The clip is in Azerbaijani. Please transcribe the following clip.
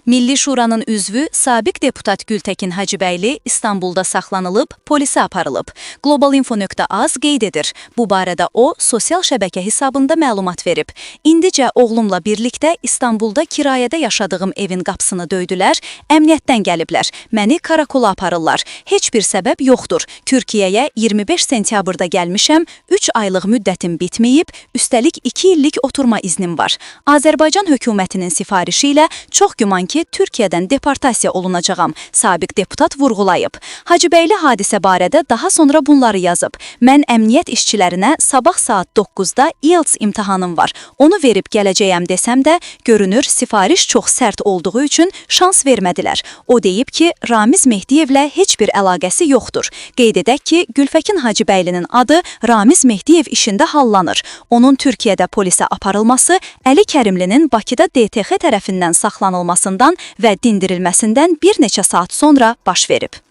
Milli Şuranın üzvü sabiq deputat Gültəkin Hacıbəyli İstanbulda saxlanılıb, polisə aparılıb. Globalinfo.az qeyd edir. Bu barədə o sosial şəbəkə hesabında məlumat verib. İndicə oğlumla birlikdə İstanbulda kirayədə yaşadığım evin qapısını döydülər, əmniyyətdən gəliblər. Məni karakola aparırlar. Heç bir səbəb yoxdur. Türkiyəyə 25 sentyabrda gəlmişəm, 3 aylıq müddətim bitməyib, üstəlik 2 illik oturma iznim var. Azərbaycan hökumətinin sifarişi ilə çox güman ki, Türkiyədən deportasiya olunacağam, sabiq deputat vurğulayıb. Hacıbəyli hadisə barədə daha sonra bunları yazıb. Mən əmniyyət işçilərinə sabah saat 9-da IELTS imtahanım var. Onu verib gələcəyəm desəm də, görünür sifariş çox sərt olduğu üçün şans vermədilər. O deyib ki, Ramiz Mehdiyevlə heç bir əlaqəsi yoxdur. Qeyd edək ki, Gülfəkin Hacıbəylinin adı Ramiz Mehdiyev işində hallanır. Onun Türkiyədə polisə aparılması Əli Kərimlinin Bakıda DTX tərəfindən saxlanılmasından və dindirilməsindən bir neçə saat sonra baş verib.